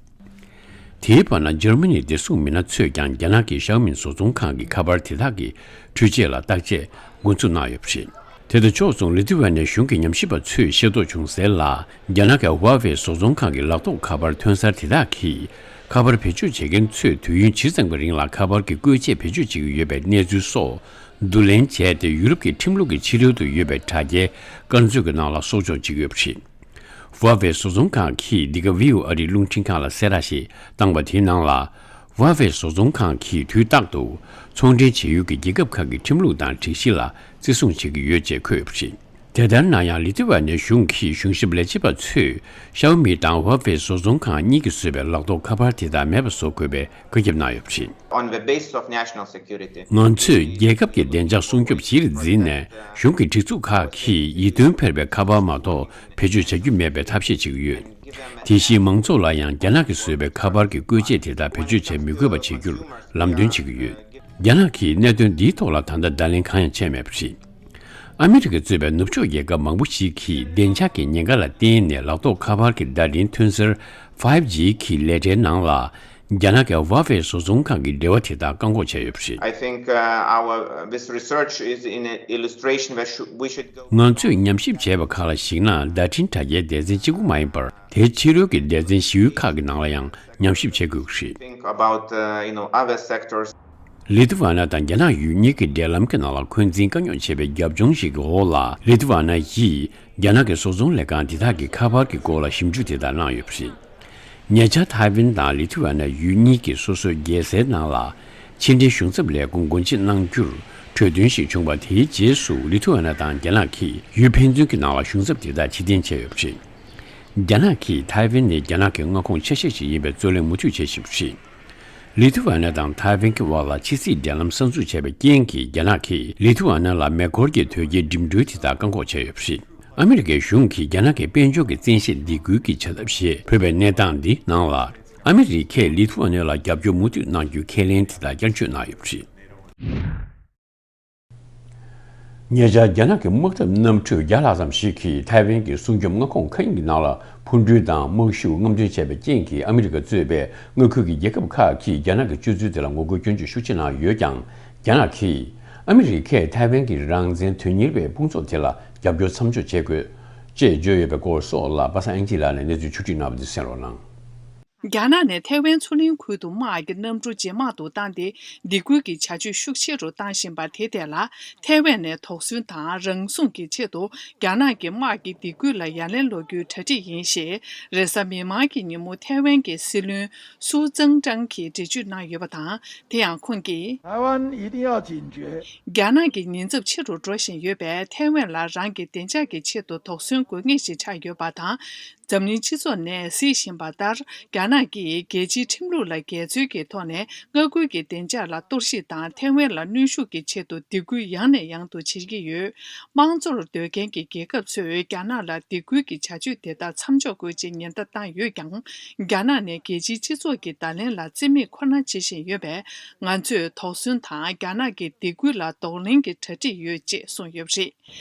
དེའི་བར་ན་འཇར་མ་ནིའི་བདེ་སྲུང་མི་སྣ་ཚོས་ཀྱང་རྒྱ་ནག་གི་ཤའོ་མིན་བཟོ་ཚོང་ཁང་གི་ཁ་པར་དེ་དག་གི་འཕྲུལ་ཆས་ལ་བརྟག་དཔྱད་འགོ་འཛུགས་གནང་ཡོད་པ་རེད། དེ་དང་ཕྱོགས་མཚུངས་ལི་ཐུ་ཝེ་ནི་གཞུང་གི་ཉམས་ཞིབ་པ་ཚོས་ཤེས་རྟོགས་བྱུང་གསལ་ལ། རྒྱ་ནག་གི་ཧྭ་ཝེ་བཟོ་ཚོང་ཁང་གི་ལག་ཐོགས་ཁ་པར་ཐོན་གསར་དེ་དག་གིས་ཁ་པར་བེད་སྤྱོད་བྱེད་མཁན་ཚོས་དུས་ཡུན་ཇི་ཙམ་གྱི་རིང་ལ་ཁ་པར་གྱི་བཀོལ་ཆས་བེད་སྤྱོད་བྱེད་ཀྱི་ཡོད་པའི་གནས་ཚུལ་སོགས་བསྡུ་ལེན་བྱས་ཏེ། ཡུ་རོབ་ཀྱི་ཁྲིམས་ལུགས་ཀྱི་ཕྱི་རོལ་དུ་ཡོད་པའི་དྲ་རྒྱའི་སྐར་མཛོད་ཀྱི་ནང་ལ་གསོག་འཇོག་བྱེད་ཀྱི་ཡོད་པ་རེད། ཧྭ་ཝེ་བཟོ་ཚོང་ཁང་གིས་འདི་ག་ཝི་ཨོ་ཨེ་རིའི་རླུང་འཕྲིན་ཁང་ལ་གསལ་བསྒྲགས་ཤིག་བཏང་བ་དེའི་ནང་ལ། ཧྭ་ཝེ་བཟོ་ཚོང་ཁང་གིས་དུས་རྟག་ཏུ་ཚོང་འབྲེལ་བྱེད་ཡུལ་གྱི་རྒྱལ་ཁབ་ཁག་གི་ཁྲིམས་ལུགས་དང་སྒྲིག་གཞི་ལ་བརྩི་སྲུང་བྱེད་ཀྱི་ཡོད་ཅེས་འཁོད་ཡོད་པ་རེད། དེ་ལྟར་ན་ཡང་། ལི་ཐི་ཝ་ནི་གཞུང་གི་གཞུང་ཞབས་ལས་བྱེད་པ་ཚོས་ཤའོ་མི་དང་ཧྭ་ཝེ་བཟོ་ཚོང་ཁང་གཉིས་ཀྱིས་བཟོས་པའི་ལག་ཐོགས་ཁ་པར་དེ་དག་མེད་པ་བཟོ་དགོས་པའི་བཀའ་ཁྱབ་གནང་ཡོད་པ་རེད། On the basis of national security. ང་ཚོས་རྒྱལ་ཁབ་ཀྱི་བདེ་འཇགས་སྲུང་སྐྱོབ་གཞིར་འཛིན་ནས། གཞུང་གི་སྒྲིག་འཛུགས་ཁག་གིས་ཡིད་རྟོན་འཕེར་བའི་ཁ་པར་མ་གཏོགས་བེད་སྤྱོད་བྱ་རྒྱུ་མེད་པའི་ཐབས་ཤེས་བྱེད་ཀྱི་ཡོད། དེ་བཞིན་མང་ཚོགས་ལ་ཡང་རྒྱ་ནག་གིས་བཟོས་པའི་ཁ་པར་གྱི་བཀོལ་ཆས་དེ་དག་བེད་སྤྱོད་བྱེད་མི་དགོས་པ་བྱེད་རྒྱུར་ལམ་སྟོན་བྱེད་ཀྱི་ཡོད། རྒྱ་ནག་གིས་གནད་དོན་འདིའི་ཐོག་ལ་ད་ལྟ་བརྡ་ལན་གང་ཡང་བྱས་མེད་པ་རེད། ཨ་མི་རི་ཀས་གཙོས་པའི་ནུབ་ཕྱོགས་རྒྱལ་ཁབ་མང་པོ་ཞིག་གིས་བདེ་འཇགས་ཀྱི་ཉེན་ཁ་ལ་བརྟེན་ནས་ལག་ཐོགས་ཁ་པར་གྱི་བརྡ་འཕྲིན་ཐོན་གསར་ཕའིབ་ཇི་གི་ལས་གྲྭའི་ནང་ལ། རྒྱ་ནག་གི་ཧྭ་ཝེ་བཟོ་ཚོང་ཁང་གི་འབྲེལ་བ་དེ་དག་བཀག་འགོག་བྱས་ཡོད་པ་རེད། I think, uh, our, this research is an illustration that should, we should go. ང་ཚོས་ཉམས་ཞིབ་བྱས་པ་ཁག་ལ་གཞིགས་ན། བརྡ་འཕྲིན་དྲ་རྒྱའི་སྡེ་ཚན་གཅིག་པུ་མ་ཡིན་པར། དེའི་ཕྱི་རོལ་གྱི་སྡེ་ཚན་གཞིས་ཡུལ་ཁག་གི་ནང་ལ་ཡང་ཉམས་ཞིབ་བྱེད་དགོས་ཀྱི་རེད། Think about, uh, you know, other sectors. ལི་ཐི་ཝ་ན་དང་རྒྱ་ནག་ཡུལ་གཉིས་ཀྱི་འབྲེལ་ལམ་གྱི་ནང་ལ་འཁོན་འཛིན་དཀའ་རྙོག་ཆེ་བའི་རྒྱབ་ལྗོངས་ཤིག་གི་འོག་ལ། ལི་ཐི་ཝ་ན་ཡིས་རྒྱ་ནག་གི་བཟོ་ཚོང་ལས་ཁང་དེ་དག་གི་ཁ་པར་གྱི་སྐོར་ལ་ཞིབ་འཇུག་དེ་དག་གནང་ཡོད་པ་རེད། ཉེ་ཆར་ཐའེ་ཝན་དང་ལི་ཐི་ཝ་ན་ཡུལ་གཉིས་ཀྱིས་སོ་སོའི་རྒྱལ་སའི་ནང་ལ་ཕྱི་འབྲེལ་གཞུང་ཚབ་ལས་ཁུངས་སྒོ་འབྱེད་གནང་རྒྱུར་གྲོས་མཐུན་ཞིག་བྱུང་བ། དེའི་རྗེས་སུ་ལི་ཐི་ཝ་ན་དང་རྒྱ་ནག་གིས་ཡུལ་ཕན་ཚུན་གྱི་ནང་ལ་གཞུང་ཚབ་དེ་དག་ཕྱིར་འཐེན་བྱས་ཡོད་པ་རེད། རྒྱ་ནག་གིས་ཐའེ་ཝན་ནི་རྒྱ་ནག་གི་མངའ་ཁོངས་ཆ་ཤས་ཤིག་ཡིན་པའི་རྩོད་གླེང་མུ་མཐུད་བྱེད་བཞིན་པ་རེད། ལི་ཐི་ཝ་ན་དང་ཐའེ་ཝན་གྱི་དབར་ལ་ཕྱི་སྲིད་འབྲེལ་ལམ་གསར་འཛུགས་བྱས་པའི་རྐྱེན་གྱིས། རྒྱ་ནག་གིས་ལི་ཐི་ཝ་ན་ལ་མེ་འཁོར་གྱི་དོས་སྐྱེལ་འགྲིམ་འགྲུལ་དེ་དག་བཀག་འགོག་བྱས་ཡོད་པ་རེད། ཨ་མི་རི་ཀའི་གཞུང་གིས་རྒྱ་ནག་གི་དཔལ་འབྱོར་གྱི་བཙན་ཤེད་སྡིགས་སྐུལ་གྱི་བྱ་ཐབས་ཞེས་འབོད་པའི་གནས་སྟངས་འདི་ནང་ལ། ཨ་མི་རི་ཀས་ལི་ཐི་ཝ་ན་ལ་རྒྱབ་སྐྱོར་མུ་མཐུད་གནང་རྒྱུའི་ཁས་ལེན་དེ་དག་བསྐྱར་བཅོས་གནང་ཡོད་པ་རེད། ཉེ་ཆར་རྒྱ་ནག་གི་དམག་འཐབ་གནམ་གྲུ་བརྒྱ་ལྷག་ཙམ་ཞིག་གིས་ཐའེ་ཝན་གྱི་སྲུང་སྐྱོབ་མངའ་ཁོངས་མཁའ་དབྱིངས་ཀྱི་ནང་ལ་འཕུར་འགྲུལ་དང་དམག་ཤུགས་རྔམ་སྟོན་བྱས་པའི་རྐྱེན་གྱིས། ཨ་མི་རི་ཀ་གཙོས་པའི་མངའ་ཁུལ་གྱི་རྒྱལ་ཁབ་ཁག་གིས་རྒྱ་ནག་གི་སྤྱོད་ཚུལ་དེ་ལ་ངོ་རྒོལ་སྐྱོན་བརྗོད་ཤུགས་ཆེ་གནང་ཡོད་ཀྱང་། རྒྱ་ནག་གིས་ཨ་མི་རི་ཀས་ཐའེ་ཝན་གྱི་རང་བཙན་དོན་གཉེར་བའི་དཔུང་ཚོགས་དེ་ལ་རྒྱབ་སྐྱོར་མཚམས་འཇོག་བྱེད་དགོས་ཅེས་བརྗོད་ཡོད་པའི་སྐོར་སོགས་ལ། པ་སངས་དབྱངས་སྐྱིད་ལགས་ནས་གནས་ཚུལ་ཕྱོགས་བསྒྲིགས་གནང་བ་འདི་གསན་རོགས་གནང་། རྒྱ་ནག་ནས་ཐའེ་ཝན་མཚོ་གླིང་ཁུལ་དུ་དམག་གི་གནམ་གྲུ་ཇེ་མང་དུ་བཏང་སྟེ། སྡིགས་སྐུལ་གྱི་བྱ་སྤྱོད་ཤུགས་ཆེ་རུ་བཏང་བཞིན་པ་དེ་ཐད་ལ། ཐའེ་ཝན་ནས་དོགས་ཟོན་དང་རང་སྲུང་གི་ཆེད་དུ་རྒྱ་ནག་གི་དམག་གི་སྡིགས་སྐུལ་ལ་ཡ་ལན་སློག་རྒྱུའི་གྲ་སྒྲིག་ཡིན་ཞེས། རེས་གཟའ་མིག་དམར་གྱི་ཉིན་མོ་ཐའེ་ཝན་གྱི་སྲིད་བློན་སུའུ་ཙང་ཀྲང་གིས་འགྲེལ་བརྗོད་གནང་ཡོད་པ་དང་། དེ་ཡང་ཁོང་གིས། 台湾一定要警觉。 རྒྱ་ནག་གི་ཉེན་ཚབས་ཆེ་རུ་འགྲོ་བཞིན་ཡོད་པས། ཐའེ་ཝན་ལ་རང་གི་བདེ་འཇགས་ཀྱི་ཆེད་དུ་དོགས་ཟོན་དགོས་ངེས་ཤིག་ཆགས་ཡོད་པ་དང་། འཛམ་གླིང་སྤྱི་ཚོགས་ནས་གཟིགས་བཞིན་པ་ལྟར། རྒྱ་ནག་གིས་རྒྱལ་སྤྱིའི་ཁྲིམས་ལུགས་ལ་འགལ་འཛོལ་གྱི་ཐོག་ནས་མངའ་ཁུལ་གྱི་བདེ་འཇགས་ལ་གཏོར་བཤིག་དང་། ཐའེ་ཝན་ལ་གནོན་ཤུགས་ཀྱི་ཆེད་དུ་སྡིགས་སྐུལ་ཡང་ནས་ཡང་དུ་བྱེད་ཀྱི་ཡོད། དམངས་གཙོར་འདོད་མཁན་གྱི་རྒྱལ་ཁབ་ཚོས་རྒྱ་ནག་ལ་སྡིགས་སྐུལ་གྱི་བྱ་སྤྱོད་དེ་དག་མཚམས་འཇོག་དགོས་ཅེས་ཉེན་བརྡ་བཏང་ཡོད་ཀྱང་། རྒྱ་ནག་ནས་རྒྱལ་སྤྱིའི་སྤྱི་ཚོགས་ཀྱི་བརྡ་ལན་ལ་རྩིས་མེད་ཁོ་ན་བྱེད་བཞིན་ཡོད་པས། ང་ཚོས་དོགས་ཟོན་དང་། རྒྱ་ནག་གི་སྡིགས་སྐུལ་ལ་གདོང་ལེན་གྱི་གྲ་སྒྲིག་ཡོད་ཅེས་གསུངས་ཡོད་པ་རེད།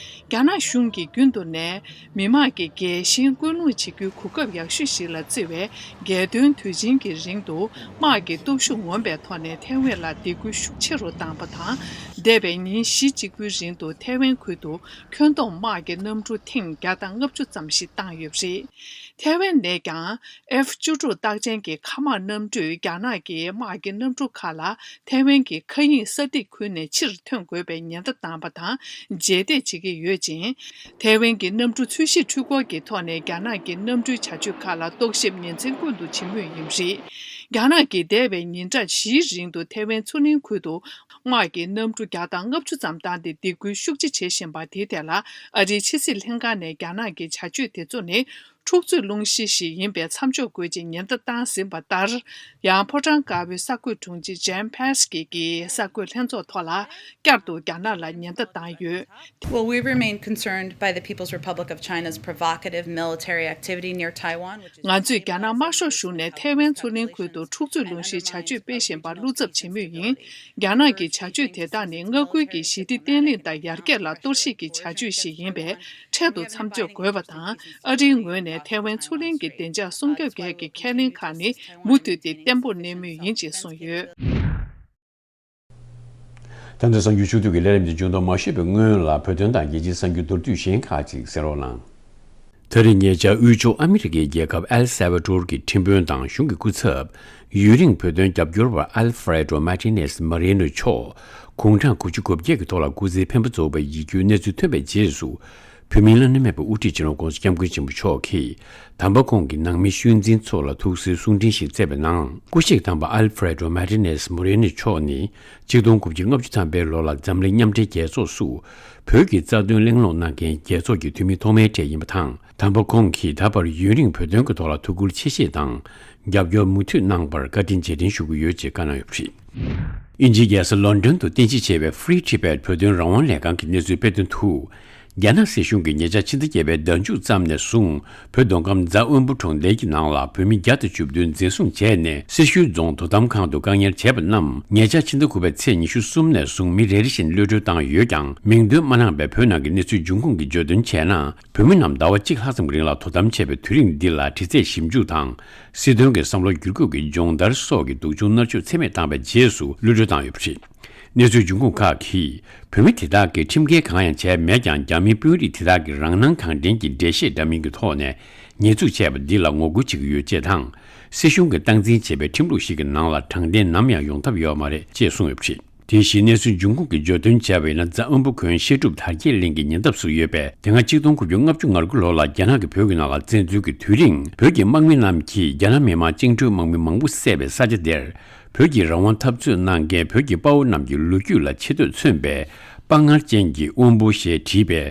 རྒྱ་ནག་གཞུང་གིས་རྒྱུན་དུ་ནས་མི་དམངས་ཀྱི་རྒྱལ་ཞེན་སྐུལ་སློང་བྱེད་རྒྱུའི་གོ་སྐབས་ཡག་ཤོས་ཤིག་ལ་བརྩི་བའི་རྒྱལ་སྟོན་དུས་ཆེན་གྱི་རིང་དུ། དམག་གི་སྟོབས་ཤུགས་ངོམ་པའི་ཐོག་ནས་ཐའེ་ཝན་ལ་སྡིགས་སྐུལ་ཤུགས་ཆེ་རུ་བཏང་བ་དང་། འདས་པའི་ཉིན་བཞི་གཅིག་པུའི་རིང་དུ་ཐའེ་ཝན་ཁུལ་དུ་ཁྱོན་བསྡོམས་དམག་གི་གནམ་གྲུ་ཐེངས་བརྒྱ་དང་ལྔ་བཅུ་ཙམ་ཞིག་བཏང་ཡོད་པ་རེད། ཐའེ་ཝན་ནས་ཀྱང་ཨེཕ་བཅུ་དྲུག་རྟགས་ཅན་གྱི་མཁའ་དམག་གནམ་གྲུས་རྒྱ་ནག་གི་དམག་གི་གནམ་གྲུ་ཁག་ལ་ཐའེ་ཝན་གྱི་མཁའ་དབྱིངས་ས་ཐིག་ཁུལ་ནས་ཕྱིར་ཐོན་དགོས་པའི་ཉེན་བརྡ་བཏང་བ་དང་རྗེས་འདེད་བྱེད་ཀྱི་ཡོད་ཅིང་། ཐའེ་ཝན་གྱི་གནམ་གྲུ་ཚོས་གཞི་འཕྲུལ་འཁོར་གྱི་ཐོག་ནས་རྒྱ་ནག་གི་གནམ་གྲུའི་བྱ་སྤྱོད་ཁག་ལ་རྟོག་ཞིབ་ཉིན་མཚན་ཀུན་ཏུ་བྱེད་མུས་ཡིན་པ་རེད། རྒྱ་ནག་གིས་འདས་པའི་ཉིན་གྲངས་བཞིའི་རིང་དུ་ཐའེ་ཝན་མཚོ་གླིང་ཁུལ་དུ་དམག་གི་གནམ་གྲུ་བརྒྱ་དང་ལྔ་བཅུ་ཙམ་བཏང་སྟེ་སྡིགས་སྐུལ་ཤུགས་ཆེ་བྱེད་བཞིན་པ་དེའི་ཐད་ལ། ཨ་རིའི་ཕྱི་སྲིད་ལྷན་ཁང་ནས་རྒྱ་ནག་གི་བྱ་སྤྱོད་དེ་ཚོ་ནི་འཁྲུག་རྩོད་སློང་གཞི་ཞིག་ཡིན་པས་མཚམས་འཇོག་དགོས་ཅེས་ཉེན་བརྡ་བཏང་ཟིན་པ་ལྟར། ཡང་ཕོ་བྲང་དཀར་པོའི་གསར་འགོད་དྲུང་ཆེ་ཇན་ཕེ་སི་ཀི་གིས་གསར་འགོད་ལྷན་ཚོགས་ཐོག་ལ་བསྐྱར་དུ་རྒྱ་ནག་ལ་ཉེན་བརྡ་བཏང་ཡོད། Well, we remain concerned by the People's Republic of China's provocative military activity near Taiwan, which is ང་ཚོས་རྒྱ་ནག་དམར་ཤོག་གཞུང་ནས་ཐའེ་ཝན་མཚོ་གླིང་ཁུལ་དུ་འཁྲུག་རྩོད་སློང་གཞིའི་བྱ་སྤྱོད་སྤེལ་བཞིན་པར་བློ་འཚབ་བྱེད་མུས་ཡིན། རྒྱ་ནག་གི་བྱ་སྤྱོད་དེ་དག་ནི་མངའ་ཁུལ་གྱི་ཞི་བདེ་བརྟན་ལྷིང་དང་ཡར་རྒྱས་ལ་གཏོར་བཤིག་གི་བྱ་སྤྱོད་ཞིག་ཡིན་པས། འཕྲལ་དུ་མཚམས་འཇོག་དགོས་པ་དང་། ཨ་རིའི་ངོས་ནས་ཐའེ་ཝན་མཚོ་གླིང་གི་བདེ་འཇགས་སྲུང་སྐྱོབ་སྐོར་གྱི་ཁས་ལེན་ཁག་ནི་མུ་མཐུད་དེ་བརྟན་པོར་གནས་མུས་ཡིན་ཅེས་གསུངས་ཡོད། ད་ལྟ་གསར་འགྱུར་ཕྱོགས་བསྡུས་ཀྱི་ལས་རིམ་འདི་མཇུག་བསྡོམས་མ་ཞུས་པའི་སྔོན་ལ། བོད་དོན་དང་རྒྱལ་སྤྱིའི་གསར་འགྱུར་མདོར་བསྡུས་གཞན་ཁག་ཅིག་གསན་རོགས་གནང་། ད་རེས་ཉེ་ཆར་དབུས་ཕྱོགས་ཨ་མི་རི་ཀའི་རྒྱལ་ཁབ་ཨེལ་སཱ་ཝ་ཏོར་གྱི་ཁྲིམས་དཔོན་དང་གཞུང་གི་སྐུ་ཚབ། ཡུན་རིང་བོད་དོན་རྒྱབ་སྐྱོར་བ་ཨལ་ཧྥ་རེ་ཏོ་མར་ཏི་ནེ་སི་མོ་རེ་ནོ་མཆོག་དགུང་གྲངས་དགུ་བཅུ་གོ་བརྒྱད་ཀྱི་ཐོག་ལ་སྐུ་ཚེའི་འཕེན་པ་རྫོགས་པའི་ཡིད་སྐྱོའི་གནས་ཚུལ་ཐོན་པའི་རྗེས་སུ། བོད་མིའི་བླ་ན་མེད་པའི་དབུ་ཁྲིད་སྤྱི་ནོར་༧གོང་ས་༧སྐྱབས་མགོན་ཆེན་པོ་མཆོག་གིས། དམ་པ་ཁོང་གི་ནང་མི་ཤུལ་འཛིན་ཚོ་ལ་ཐུགས་གསོའི་གསུང་འཕྲིན་ཞིག་བསྩལ་བའི་ནང་། སྐུ་གཤེགས་དམ་པ་ཨལ་ཧྥ་རེ་ཏོ་མར་ཏི་ནེ་སི་མོ་རེ་ནོ་མཆོག་ནི། ཆིག་སྟོང་དགུ་བརྒྱ་ལྔ་བཅུ་ཐམ་པའི་ལོ་ལ་འཛམ་གླིང་མཉམ་འབྲེལ་རྒྱལ་ཚོགས་སུ། བོད་ཀྱི་རྩ་དོན་གླེང་སློང་གནང་མཁན་རྒྱལ་ཚོགས་ཀྱི་འཐུས་མི་ཐོག་མའི་གྲས་ཡིན་པ་དང་། དམ་པ་ཁོང་གིས་ད་བར་ཡུན་རིང་བོད་དོན་གྱི་ཐོག་ལ་ཐུགས་ཁུར་ཆེ་བཞེས་དང་། རྒྱབ་སྐྱོར་མུ་མཐུད་གནང་བར་བཀའ་དྲིན་རྗེས་དྲན་ཞུ་གི་ཡོད་ཅེས་བཀའ་གནང་ཡོད་པ་རེད། དབྱིན་ཇིའི་རྒྱལ་ས་ལོན་ཌོན་དུ་རྟེན་གཞི་བྱས་པའི་Free Tibet བོད་དོན་རང་དབང་ལས་ཁང་གི་གནས་ཚུལ་སྤེལ་དོན་དུ། རྒྱ་ནག་སྲིད་གཞུང་གིས་ཉེ་ཆར་ཕྱི་ཟླ་བརྒྱད་པའི་ཟླ་མཇུག་ཙམ་ནས་བཟུང་། བོད་མདོ་ཁམས་རྫ་དབོན་པོ་གྲོང་རྡལ་གྱི་ནང་ལ་བོད་མི་བརྒྱ་དང་བཅུ་བདུན་འཛིན་བཟུང་བྱས་ནས། སེར་ཤུལ་རྫོང་དོ་དམ་ཁང་དུ་བཀག་ཉར་བྱས་པ་རྣམས། ཉེ་ཆར་ཕྱི་ཟླ་དགུ་པའི་ཚེས་ཉི་ཤུ་གསུམ་ནས་བཟུང་མི་རེ་རེ་བཞིན་གློད་གྲོལ་བཏང་ཡོད་ཀྱང་། མིང་འདོན་མ་གནང་བའི་བོད་ནང་གི་གནས་ཚུལ་འབྱུང་ཁུངས་ཀྱིས་བརྗོད་དོན་བྱས་ན། བོད་མི་རྣམས་ཟླ་བ་གཅིག་ལྷག་ཙམ་གྱི་རིང་ལ་དོ་དམ་བྱས་པའི་དུས་རིང་འདི་ལ་དྲི་རྩད་ཞིབ་འཇུག་དང་། སྲིད་དོན་གྱི་བསམ་བློ་བསྒྱུར་བཀོད་ཀྱི་སྦྱོང་བརྡར་སོགས་ཀྱི་སྡུག་སྦྱོང་མནར་གཅོད་ཚད་མེད་བཏང་བའི་རྗེས་སུ་གློད་གྲོལ་བཏང་ཡོད་པ་རེད། གནས་ཚུལ་འབྱུང་ཁུངས་ཁག་གིས། བོད་མི་དེ་དག་གིས་ཁྲིམས་འགལ་གང་ཡང་བྱས་མེད་ཀྱང་། རྒྱ་མིའི་དཔོན་རིགས་དེ་དག་གིས་རང་སྣང་གང་དྲན་གྱི་འགྲེལ་བཤད་འདྲ་མིན་གྱི་ཐོག་ནས་ཉེས་འཛུགས་བྱས་པ་འདི་ལ་ངོ་རྒོལ་བྱེད་ཀྱི་ཡོད་ཅེས་དང་། སྲིད་གཞུང་གིས་སྟངས་འཛིན་བྱས་པའི་ཁྲིམས་ལུགས་ཤིག་གི་ནང་ལ་དྲང་བདེན་ནམ་ཡང་ཡོང་ཐབས་ཡོད་མ་རེད་ཅེས་གསུངས་ཡོད་པ་རེད། དེ་བཞིན་གནས་ཚུལ་འབྱུང་ཁུངས་ཀྱིས་བརྗོད་དོན་བྱས་པ་ཡིན་ན། རྫ་དབོན་པོ་དགོན་བཤད་སྒྲུབ་དར་རྒྱས་གླིང་གི་ཉེ་འདབས་སུ་ཡོད་པའི། དེ་སྔ་ཆིག་སྟོང་དགུ་བརྒྱ་ལྔ་བཅུ་ང་དགུ་ལོ་ལ་རྒྱ་ནག་གིས་བོད་ཀྱི་ནང་ལ་བཙན་འཛུལ་གྱི་དུས་རིང་། བོད་ཀྱི་དམག་མི་རྣམས་ཀྱིས་རྒྱ་ནག་མི་དམངས་བཅིངས་འགྲོལ་དམག་མི་མང་པོ་བསད་པའི་ས་ཆ་དེར། བོད་ཀྱི་རང་དབང་འཐབ་རྩོད་གནང་མཁན་བོད་ཀྱི་དཔའ་བོ་རྣམས་ཀྱི་ལོ་རྒྱུས་ལ་ཆེ་བསྟོད་མཚོན་པའི་དཔའ་ངར་ཅན་གྱི་དབོན་པོ་ཞེས་བྲིས་པའི་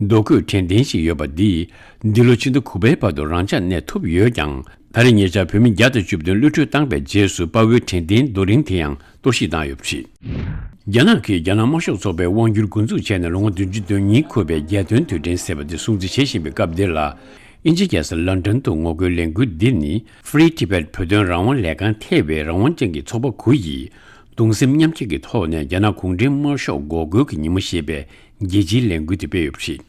རྡོ་བརྐོས་དྲན་རྟེན་ཞིག་ཡོད་པ་འདིས། འདི་ལོ་ཕྱི་ཟླ་དགུ་པའི་བར་དུ་རང་འཇགས་གནས་ཐུབ་ཡོད་ཀྱང་། ད་རེས་ཉེ་ཆར་བོད་མི་བརྒྱ་དང་བཅུ་བདུན་གློད་གྲོལ་བཏང་པའི་རྗེས་སུ། དཔའ་བོའི་དྲན་རྟེན་རྡོ་རིང་དེ་ཡང་གཏོར་བཤིག་བཏང་ཡོད་པ་རེད། རྒྱ་ནག་གིས་རྒྱ་ནག་དམར་ཤོག་ཚོགས་པའི་དབང་སྒྱུར་འགོ་འཛུགས་བྱས་ནས་ལོ་ངོ་བདུན་ཅུ་དོན་གཉིས་འཁོར་བའི་རྒྱལ་སྟོན་དུས་དྲན་ཟེར་བ་དེ་སྲུང་བརྩི་བྱེད་བཞིན་པའི་སྐབས་འདིར་ལ། དབྱིན་ཇིའི་རྒྱལ་ས་ལོན་ཌོན་དུ་ངོ་རྒོལ་ལས་འགུལ་འདི་ནི། Free Tibet བོད་དོན་རང་དབང་ལས་ཁང་ཐེ་བའི་རང་དབང་ཅན་གྱི་ཚོགས་པ་དགུ་ཡིས། གདུང་སེམས་མཉམ་སྐྱེད་ཀྱི་ཐོག་ནས་རྒྱ་ནག་གུང་ཁྲན་དམར་ཤོག་འགོག་རྒོལ་གྱི་ཉིན་མོ་ཞེས་པའི་རྒྱལ་སྤྱིའི་ལས་འགུལ་དེ་སྤེལ་ཡོད་པ་རེད།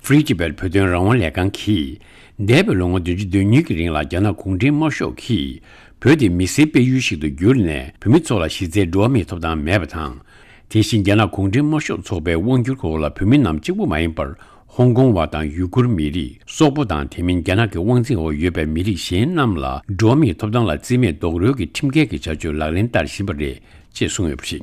Free Tibet བོད་དོན་རང་དབང་ལས་ཁང་གིས། འདས་པའི་ལོ་ངོ་བདུན་ཅུ་དོན་གཉིས་ཀྱི་རིང་ལ་རྒྱ་ནག་གུང་ཁྲན་དམར་ཤོག་གིས། བོད་དེ་མི་སེར་སྤེལ་ཡུལ་ཞིག་ཏུ་བསྒྱུར་ནས་བོད་མི་ཚོ་ལ་གཞི་རྩའི་འགྲོ་བ་མིའི་ཐོབ་ཐང་མེད་པ་དང་། དེ་བཞིན་རྒྱ་ནག་གུང་ཁྲན་དམར་ཤོག་ཚོགས་པའི་དབང་སྒྱུར་འོག་ལ་བོད་མི་རྣམས་གཅིག་པུ་མ་ཡིན་པར། ཧོང་ཀོང་བ་དང་ཡུ་གུར་མི་རིགས། སོག་པོ་དང་དེ་མིན་རྒྱ་ནག་གི་དབང་འཛིན་འོག་ཡོད་པའི་མི་རིགས་གཞན་རྣམས་ལ་འགྲོ་བ་མིའི་ཐོབ་ཐང་ལ་བརྩི་མེད་རྡོག་རོལ་གྱི་ཁྲིམས་འགལ་གྱི་བྱ་སྤྱོད་ལག་ལེན་བསྟར་བཞིན་པ་རེད་ཅེས་གསུངས་ཡོད་པ་རེད།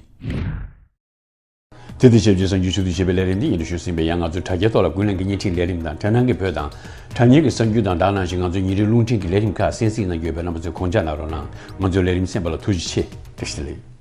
དེ་དང་ཆབས་ཅིག་གསར་འགྱུར་ཕྱོགས་བསྡུས་བྱས་པའི་ལས་རིམ་འདི་ཡིན་དུ་ཞུ་ཟིན་པས། ཡང་ང་ཚོའི་དྲ་རྒྱའི་ཐོག་ལ་ཀུན་གླེང་གི་བརྙན་འཕྲིན་ལས་རིམ་དང་། དྲ་སྣང་གི་བོད་དང་དྲ་བརྙན་གྱི་གསར་འགྱུར་དང་། ད་ག་ནང་བཞིན་ང་ཚོའི་ཉིན་རེའི་རླུང་འཕྲིན་གྱི་ལས་རིམ་ཁག་གསན་གཟིགས་གནང་རྒྱུ་ཡོད་པས། རྣམ་པ་ཚོས་དགོངས་འཇགས་གནང་རོགས་གནང་། ང་ཚོའི་ལས་རིམ་གསན་པ་ལ་ཐུགས་རྗེ་ཆེ། བཀྲ་ཤིས་བདེ་ལེགས།